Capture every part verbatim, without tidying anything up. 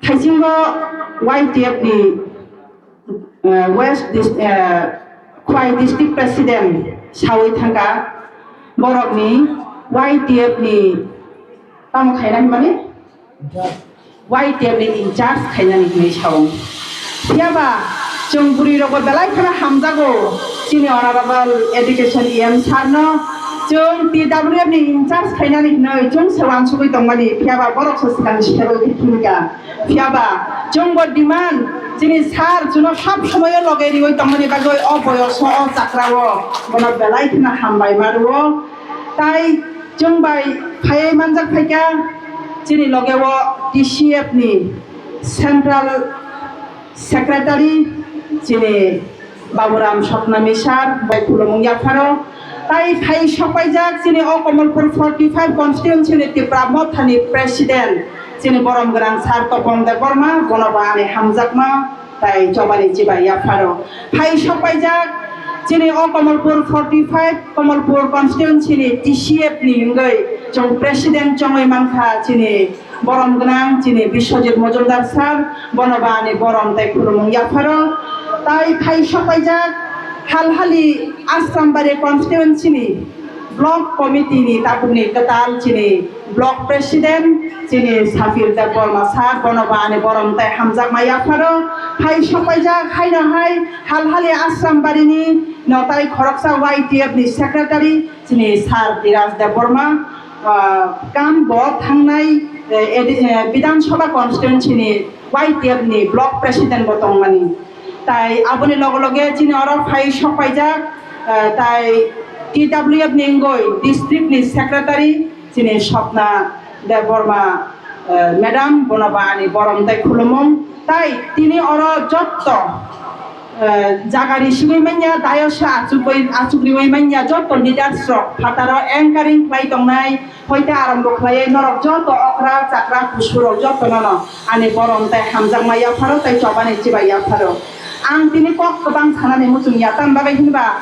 Haisingo Y T F ni, eh, West Dis-, eh, Khwai District President sawi thangkha, borokni Y T F ni tamo khaina himani? Y T F ni in charge khainani hinwi sao. Phiyaba chwng bwrwi rokbo belai kheno hamjago chini Honorable Education E M sir no. Chwng T W F ni in charge khainani hinwi chwng se uansugwi tongmani, phiyaba borok se swkang se rwgwi thangkha. Phiyaba chwngbo demand chini sir chwngno sab somoyo loge riwi tongmani bagwi o boyoso o chakrao bono belai kheno hambai ma rwo. Tai chwng bai phaiwi manjak phaikha chini loge o T C F ni Central Secretary chini Baburam Sopnami sir bai khulumung yapharo. Tai phai sokpaijak chini o Kamalpur forty five constituency ni Tipra Motha ni President chini borom gwnang sir Topon Debbarma, bono bo ani hamjakma tai chobani chibai yapharo. Phai sokpaijak chini o Kamalpur forty five, Kamalpur constituency ni T C F ni wngwi chwng president chongwi mankha chini borom gwnang chini Biswajit Mojumdar sir, bono bo ani borom tai khulumung yapharo. Tai phai sokpaijak Halhali Asrambari constituency ni Block Committee ni tabukni kwtal chini Block President chini Sapir Debbarma sir, bono bo ani borom tai hamjakma yapharo. Phai sokpaijak haino hai Halhali Asrambari ni notai khoroksa Y T F ni Secretary chini Sir Diraj Debbarma, ah, kam bo thangnai, eh, edi-, eh, Bidhan Sabha constituency ni Y T F ni Block President bo tongmani. Tai aboni loge loge chini oro phai sokpaijak, eh, tai T W F ni wngwi district ni secretary chini Swapna Debbarma, eh, madam, bono bo ani borom tai khulumung. Tai tini oro jotto, eh, jaga risigwi manya, dayos achugwi, achugriwi manya jotto leaders rok phataro anchoring khlai tongnai. Hoite arambo khlaiwi norok joto okra, chakra, kusurok joto nono ani borom tai hamjakma yapharo tai chobani chibai yapharo. Ang tini kok kwbang sanani muchung ya, tamni bagwi hinba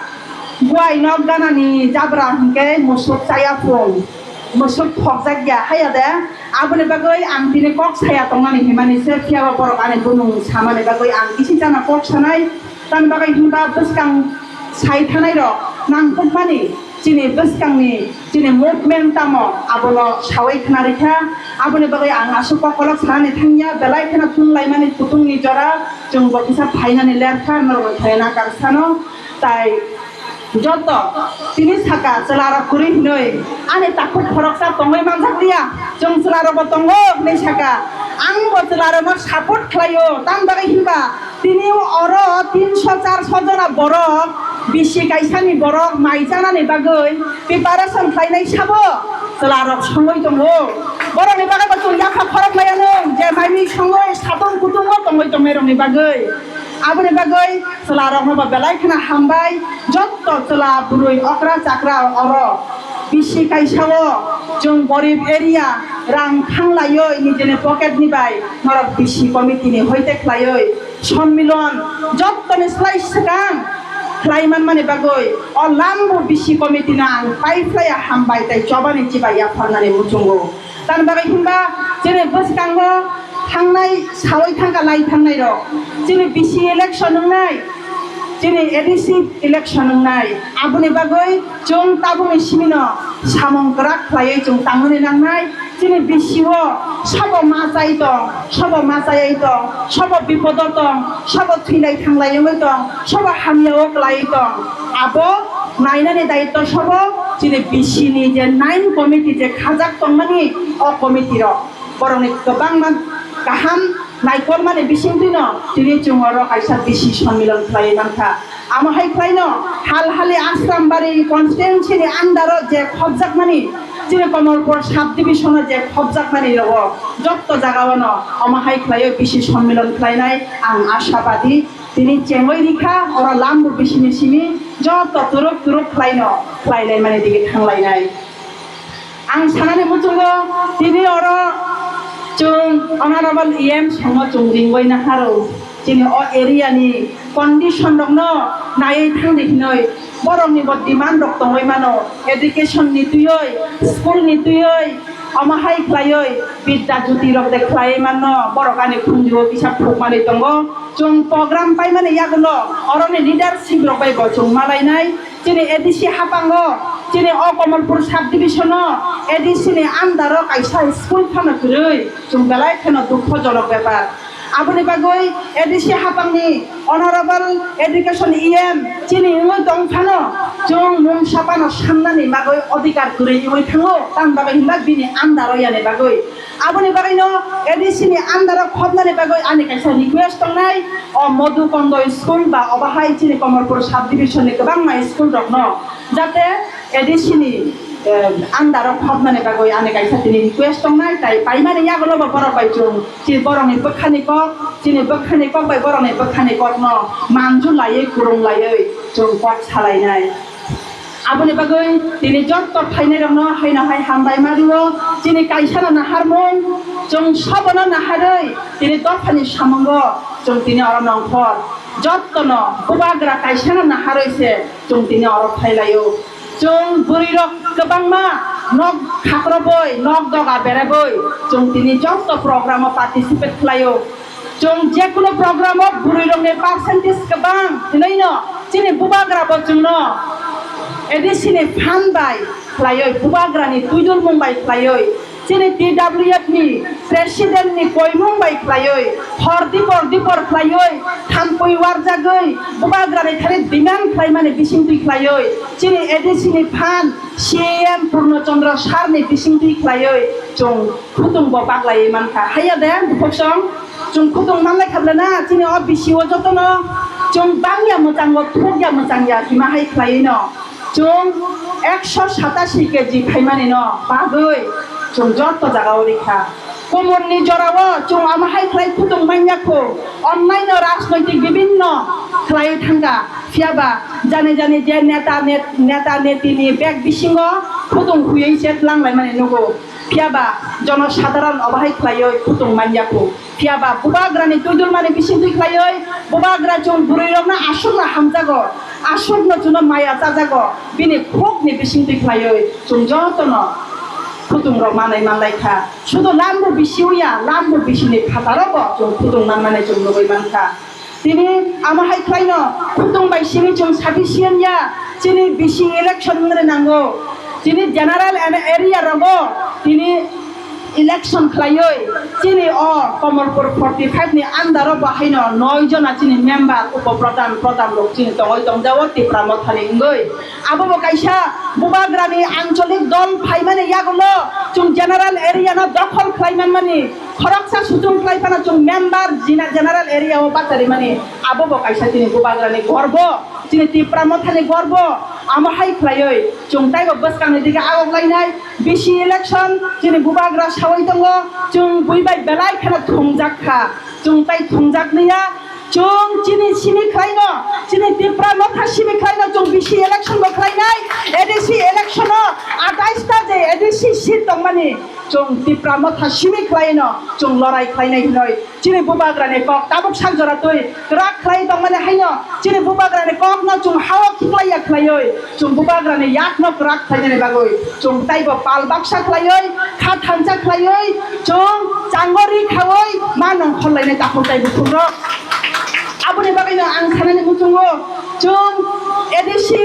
buai nok ganani jabra hinkhe musuk chaya phung, musuk phokjak ya haya de. Aboni bagwi ang tini kok saya tongnani himani se, phiyaba borok ani bumung samani bagwi ang kisi chana kok sanai. Tamni bagwi hinba bwskang sai thanai rok nangkukmani chini bwskangni chini movement tamo abono sawi khna rikha. Aboni bagwi ang aswk kokolok sanani thangya, belai kheno thum laimani kutungni jora chwng bo kisa phainani lerkha norokni thai nakar sano. Tai joto tini saka chwlarok kwrwi hinwi ani takhuk khoroksa tongwi manjakliya, chwng chwlarokbo tongo hinwi saka. Ang bo chwlarokno support khlaio, tamni bagwi hinba tini oro tinso charso jona borok, bisi kaisani borok mai chanani bagwi preparation khlainai sabo chwlarok songwi tongo. Borokni bagwi bo chwng yapha khorok laianw je maimik songwi satung kutungo tongwi tongnairokni bagwi. Aboni bagwi chwlarokno bo belai kheno hambai. Jotto chwla bwrwi okra chakra oro bisi kaisao chwng gorib area rang khanglaiwi nijini pocket ni bai norok bisi committee ni hoite khlaiwi sommilon jottoni slai swkang khlai manmani bagwi o lambu bisi committee no ang pai phlaiya hambai tai chobani chibai yapharnani muchungo. Tamni bagwi hinba chini bwskango thangnai sawi thangkha lai thangnai rok. Chini bisi election wngnai, chini A D C election wngnai. Aboni bagwi chwng tabukni simino samung kwrak khlaiwi chwng tangmani nangnai. Chini bisio sabo ma chai tong, sabo ma chayai tong, sabo bipodo tong, sabo thwilai thanglai wngwi tong, sabo hamyao kwlaiwi tong. Abo nainani daitto sabo chini bisini je nine committee je khajak tongmani o committee rok. Borokni kwbangma kaham naikolmani bisingtwino tini chwng oro kaisa bisi sommilon khlaiwi mankha. Amo hai khlaino Halhali Asrambari constituency ni under o je khopjakmani, chini Kamalpur sub division o je khopjakmani rogo jotto jaga ono omo hai khlaiwi bisi sommilon khlainai ang ashabadi. Tini chengwi rikha oro lambu bisini simi jotto turuk turuk khlaino khlailaimani digi thanglainai. Ang sanani muchungo tini oro chwng Honorable E M songo chwng ringwi naharo. Chini o area ni condition rokno naiwi thangdi hinoi borokni bo demand rok tongwi mano, education ni twiwi, school ni twiwi, Omo hai khlaiwi Bidya Jyoti rok de khlaiwi manno, borok ani khunju o kisa phukmani tongo. Chwng program paimani yagulo oroni leadership rok bai bo chwng malainai. Chini A D C hapango, chini o Kamalpur sub division o A D C ni under o kaisa school phano kwrwi, chwng belai kheno dukhojonok bepar. Aboni bagwi A D C hapangni Honorable Education E M chini wngwi tong phano, chwng mungsa phano samnani bagwi odhikar kwrwi wngwi thango, tamni bagwi hinba bini under o yani bagwi. Aboni bagwino A D C ni under o khopnani bagwi ani kaisa request tongnai, o Madhu Kondo school ba obo hai chini Kamalpur sub division ni kwbangma school rokno jate A D C ni, eh, under o khopnani bagwi ani kaisa tini request tongnai, tai paimani yagulo bo borok bai chwng chini borokni bwkhani kok, chini bwkhani kok bai borokni bwkhani kokno manju laiwi, kwrwng laiwi chwng kok salainai. Aboni bagwi tini jotto phainairokno haino hai hambai ma rwo. Chini kaisano naharmung, chwng sobono naharwi tini dophani samungo chwng tini oro nongkhor. Jottono bubagra kaisano naharwi se chwng tini oro phailaio. Chwng bwrwirok kwbangma nok khakrobwi, nok doga berabwi chwng tini jotto program o participate khlaio. Chwng jekunu program o bwrwirokni percentage kwbang hinwi no chini bubagra bo chwngno A D C ni phan bai khlaiwi, bubagrani twidulmung bai khlaiwi, chini T W F ni president ni koimung bai khlaiwi, hor dipor dipor khlaiwi, thampui warjagwi bubagrani thani demand khlaimani bisingtwi khlaiwi, chini A D C ni phan C E M Purno Chandra sir ni bisingtwi khlaiwi chwng khutung bo baklaiwi mankha. Haiya de, buphoksong? Chwng khutung manlai kha bwle na, chini o bisi o jotono chwng bangya mwchango, thukya mwchangya hima hai khlaiwi no. Chwng ekso satasi K G phaimani no bagwi chwng jotto jaga o rikha. Kumurni jorao chwng omo hai khlai khutung manya kho, onnaino rajnoitik bibinno khlaiwi thangkha. Phiyaba jani jani je neta net-, neta netini bag bisingo khutung huiwi se twlang laimani nugo. Phiyaba jono sadharon obo hai khlaiwi khutung manya kho. Phiyaba bubagrani twidulmani bisingtwi khlaiwi bubagra chwng bwrwirokno aswkno hamjago, aswkno chwngno maya chajago, bini khukni bisingtwi khlaiwi chwng jotono khutungrok manwi manlai kha. Sudu lambu bisi wngya, lambu bisini phataro bo chwng khutung manmani chwng nugwi mankha. Tini amo hai khlaino khutung bai simi chwng sufficient ya, chini bisi election wngre nango. Chini general and area rogo tini election khlaiwi chini o Kamalpur forty five ni under o bo haino noi jona chini member upo pradhan, pradhan rok chini tongwi tongjao Tipra Mothani wngwi. Abo bo kaisa bubagrani ancholik dol phaimani yagulo chwng general area no dokhol khlai manmani, khoroksa suchung khlai phano chwng member jina general area o bacharimani, abo bo kaisa chini bubagrani gorbo, chini Tipra Mothani gorbo. Amo hai khlaiwi chwng taibo bwskangni dige agok lainai. Bisi election chini bubagra sawi tongo, chwng bui bai belai kheno thungjak kha, chwng tai thungjak niya. Chwng chini simi khlaino, chini Tipra Motha simi khlaino chwng bisi election bo khlainai. A D C election o atais ta je A D C seat tongmani chwng Tipra Motha simi khlaino chwng lorai khlainai hinoi. Chini bubagrani kok tabuk sak jora twi kwrak khlai tongmani haino chini bubagrani kokno chwng hao khiklaiya khlaiwi chwng bubagrani yakno kwrak khlainani bagwi chwng taibo pal baksa khlaiwi, kha thansa khlaiwi, chwng changori khawi ma nongkhor lainai takhuk tai buthukrok. Aboni bagwino ang sanani muchungo chwng A D C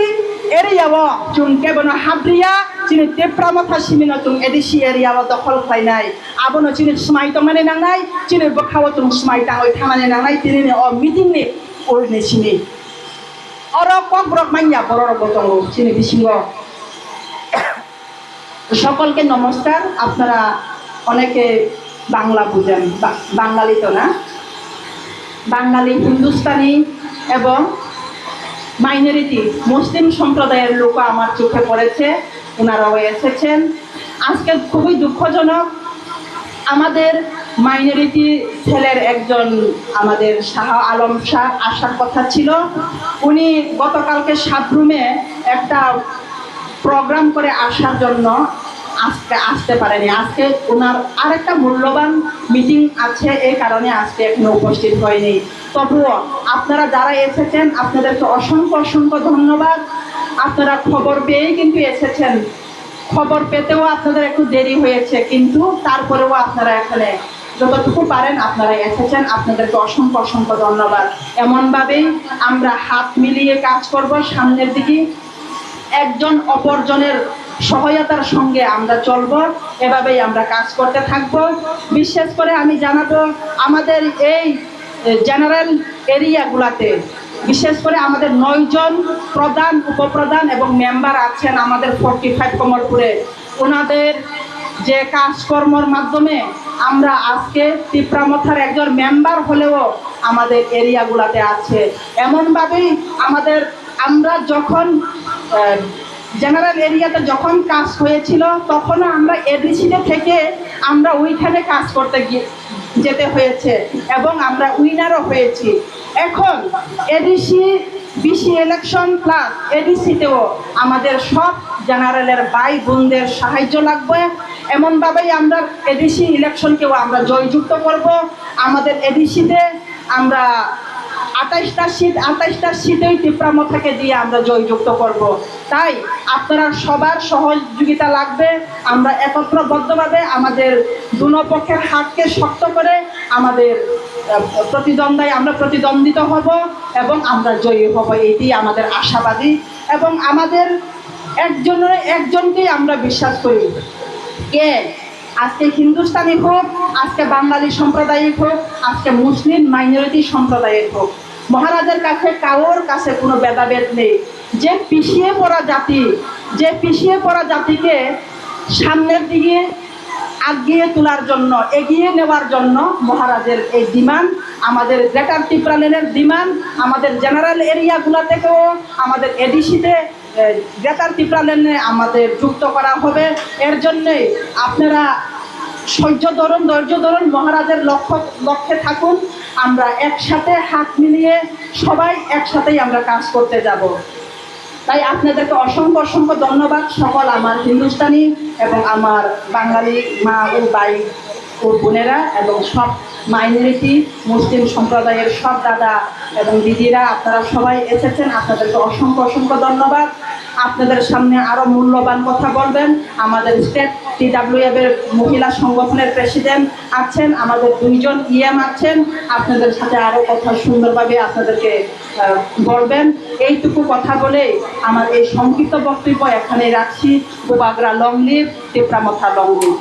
area o chwng kebono hapriya, chini Tipra Motha simino chwng A D C area o dokhol khlainai. Abono chini swmai tongmani nangnai, chini bwkhao chwng swmai tangwi thanani nangnai, tinini o meeting ni ulni simi. Oro kokborok manya bororokbo tongo chini bisingo. সকলকে নমস্কার। আপনারা অনেকে বাংলা বুঝেন, বা-, বাঙালি তো না? বাঙালি, হিন্দুস্তানি এবং মাইনরিটি মুসলিম সম্প্রদায়ের লোক আমার চোখে পড়েছে, ওনারাও এসেছেন। আজকে খুবই দুঃখজনক, আমাদের মাইনরিটি সেলের একজন আমাদের শাহ আলম স্যার আসার কথা ছিল, উনি গতকালকে সাবরুমে একটা প্রোগ্রাম করে আসার জন্য আজকে আসতে পারেনি। আজকে ওনার আরেকটা মূল্যবান মিটিং আছে, এই কারণে আজকে এখানে উপস্থিত হয়নি। তবুও আপনারা যারা এসেছেন, আপনাদেরকে অসংখ্য অসংখ্য ধন্যবাদ। আপনারা খবর পেয়েই কিন্তু এসেছেন। খবর পেতেও আপনাদের একটু দেরি হয়েছে, কিন্তু তারপরেও আপনারা এখানে যতটুকু পারেন আপনারা এসেছেন, আপনাদেরকে অসংখ্য অসংখ্য ধন্যবাদ। এমনভাবেই আমরা হাত মিলিয়ে কাজ করব সামনের দিকে, একজন অপরজনের সহায়তার সঙ্গে আমরা চলব, এভাবেই আমরা কাজ করতে থাকব। বিশেষ করে আমি জানাবো, আমাদের এই জেনারেল এরিয়াগুলাতে, বিশেষ করে আমাদের নয়জন প্রধান, উপপ্রধান এবং মেম্বার আছেন আমাদের ফর্টি ফাইভ কমলপুরে। ওনাদের যে কাজকর্মর মাধ্যমে আমরা আজকে তিপ্রা মথার একজন মেম্বার হলেও আমাদের এরিয়াগুলাতে আছে। এমনভাবেই আমাদের, আমরা যখন জেনারেল এরিয়াতে যখন কাজ হয়েছিল, তখনও আমরা এডিসিতে থেকে আমরা ওইখানে কাজ করতে গিয়ে যেতে হয়েছে এবং আমরা উইনারও হয়েছি। এখন এডিসি, বিসি ইলেকশন প্লাস এডিসিতেও আমাদের সব জেনারেলের ভাই বোনদের সাহায্য লাগবে। এমনভাবেই আমরা এডিসি ইলেকশনকেও আমরা জয়যুক্ত করব। আমাদের এডিসিতে আমরা আঠাশটা সিট, আঠাশটা সিটেই তিপ্রা মথাকে দিয়ে আমরা জয়যুক্ত করব। তাই আপনারা সবার সহযোগিতা লাগবে। আমরা একত্রবদ্ধভাবে আমাদের দুনো পক্ষের হাতকে শক্ত করে আমাদের, আহ, প্রতিদ্বন্দ্বায় আমরা প্রতিদ্বন্দ্বিত হব এবং আমরা জয়ী হব, এটি আমাদের আশাবাদী। এবং আমাদের একজনের একজনকেই আমরা বিশ্বাস করি। কে আজকে হিন্দুস্তানি হোক, আজকে বাঙালি সাম্প্রদায়িক হোক, আজকে মুসলিম মাইনরিটি সাম্প্রদায়িক হোক, মহারাজের কাছে কারোর কাছে কোনো ভেদাভেদ নেই। যে পিছিয়ে পড়া জাতি, যে পিছিয়ে পড়া জাতিকে সামনের দিকে আগিয়ে তোলার জন্য, এগিয়ে নেওয়ার জন্য মহারাজের এই ডিমান্ড, আমাদের গ্রেটার ত্রিপুরা ল্যান্ডের ডিমান্ড, আমাদের জেনারেল এরিয়াগুলো থেকেও আমাদের এডিসিতে গ্রেটার ত্রিপুরা ল্যান্ডে আমাদের যুক্ত করা হবে। এর জন্যই আপনারা সহ্য ধরুন, ধৈর্য ধরুন, মহারাজের লক্ষ্য, লক্ষ্যে থাকুন। আমরা একসাথে হাত মিলিয়ে সবাই একসাথেই আমরা কাজ করতে যাব। তাই আপনাদেরকে অসংখ্য অসংখ্য ধন্যবাদ, সকল আমার হিন্দুস্তানি এবং আমার বাঙালি মা ও ভাই ও বোনেরা এবং সব মাইনরিটি মুসলিম সম্প্রদায়ের সব দাদা এবং দিদিরা, আপনারা সবাই এসেছেন, আপনাদেরকে অসংখ্য অসংখ্য ধন্যবাদ। আপনাদের সামনে আরো মূল্যবান কথা বলবেন আমাদের স্টেট টিডাব্লিউএফ এর মহিলা সংগঠনের প্রেসিডেন্ট আছেন, আমাদের দুইজন ইএম আছেন, আপনাদের সাথে আরো কথা সুন্দরভাবে আপনাদেরকে, আহ, বলবেন। এইটুকু কথা বলে আমার এই সংক্ষিপ্ত বক্তব্য এখানে রাখছি। বুবাগ্রা লং লিভ, তিপ্রা মথা লং লিভ।